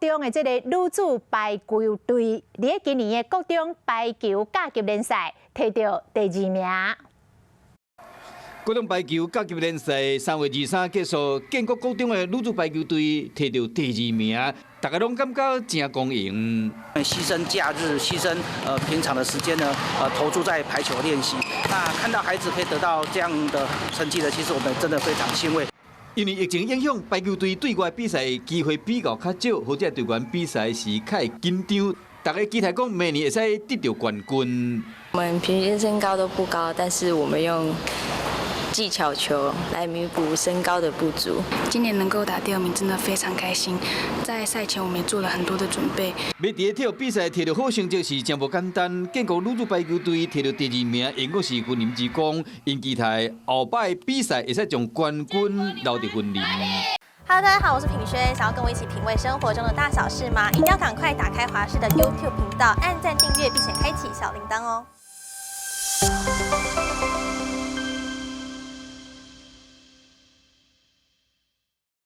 中的這个女子排球隊，佇今年的國中排球甲級聯賽提著第二名。國中排球甲級聯賽3月23結束，建國國中的女子排球隊提著第二名，大家攏感覺誠光榮。犧牲假日，犧牲平常的時間呢，投注在排球練習。那看到孩子可以得到這樣的成績呢，其實我們真的非常欣慰。因為疫情影響，排球隊對外比賽機會比較較少，予這隊員比賽時較會緊張。大家期待講明年會使得著冠軍。我們平均身高都不高，但是我們用技巧球來彌補身高的不足。今年能夠打第二名，真的非常開心。在賽前我們也做了很多的準備。欲佇體育比賽提著好成績是誠無簡單。建國女子排球隊提著第二名，應該是雲林之光。𪜶期待後擺比賽會使將冠軍留佇雲林。 Hello，大家好，我是品軒，想要跟我一起品味生活中的大小事嗎？一定要趕快打開華視的 YouTube 頻道，按讚訂閱，並且開啟小鈴鐺哦。